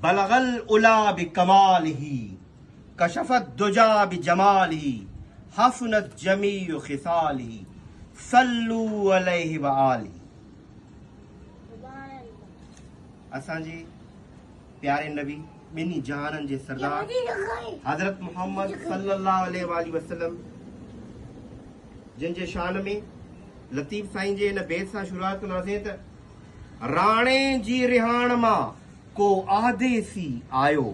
بلغ العليٰ بڪماله ڪشف الدجيٰ بجماله حسنت جميع خصاله صلو عليه وآله. اسان جي پياري نبي ٻنهي جهانن جي سردار حضرت محمد صلي الله عليه واله وسلم جن جي شان ۾ لطيف سائين جي هن بيت سان شروعات ڪنداسين ته راڻي جي رهاڻ مان ڪو آديسي آيو،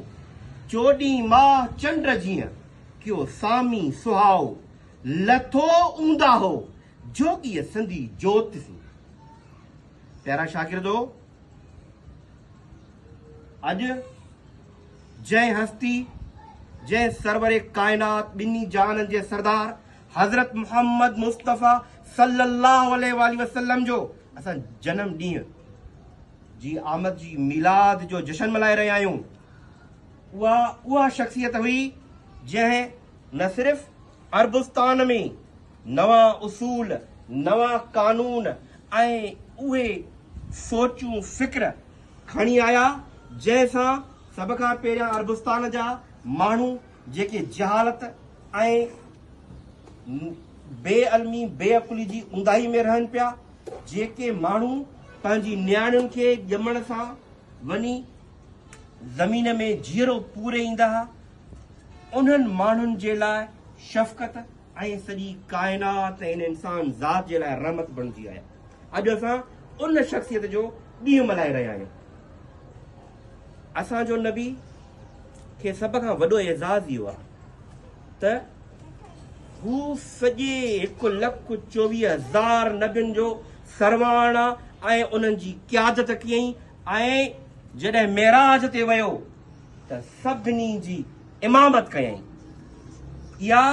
چوڏهين ماهه چنڊ جيئن ڪيو سامي سهائو، لٿو اونداهو جوڳيء سندي جوت سين. پيارا شاگردو! اڄ جنهن هستي، جنهن سرور ڪائنات ٻنهي جهانن جي سردار حضرت محمد مصطفيٰ صلي الله عليه واٰله وسلم جو اسان جنم ڏينهن جي آمد جي ميلاد جو جشن ملهائي رهيا آهيون، اها اها شخصيت هئي جنهن نه صرف عربستان ۾ نوان اصول، نوان قانون ۽ اهي سوچون فڪر کڻي آيا جنهن سان سڀ کان پهريان عربستان جا ماڻهو جيڪي جهالت ۽ بي علمي بي عقلي جي اونداهي ۾ رهن پيا، جيڪي ماڻهو پنهنجي نياڻين کي ڄمڻ سان وڃي زمين ۾ جيئرو پوري ايندا ها، انهن ماڻهن جي لاء شفقت ۽ سڄي ڪائنات ۽ هن انسان ذات جي لاء رحمت بڻجي آيا. اڄ اسان ان شخصيت جو ڏينهن ملهائي رهيا آهيون. اسان جو نبي کي سڀ کان وڏو اعزاز اهو آهي ته هو سڄي 1,24,000 نبين جو سرواڻ آهي ۽ انهن جي قيادت ڪيائين ۽ جڏهن معراج تي ويو ته سڀني جي امامت ڪيائين. اها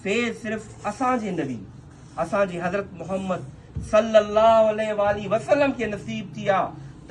فيض صرف اسان جي نبي اسان جي حضرت محمد صلي الله عليه واٰله وسلم کي نصيب ٿي آ.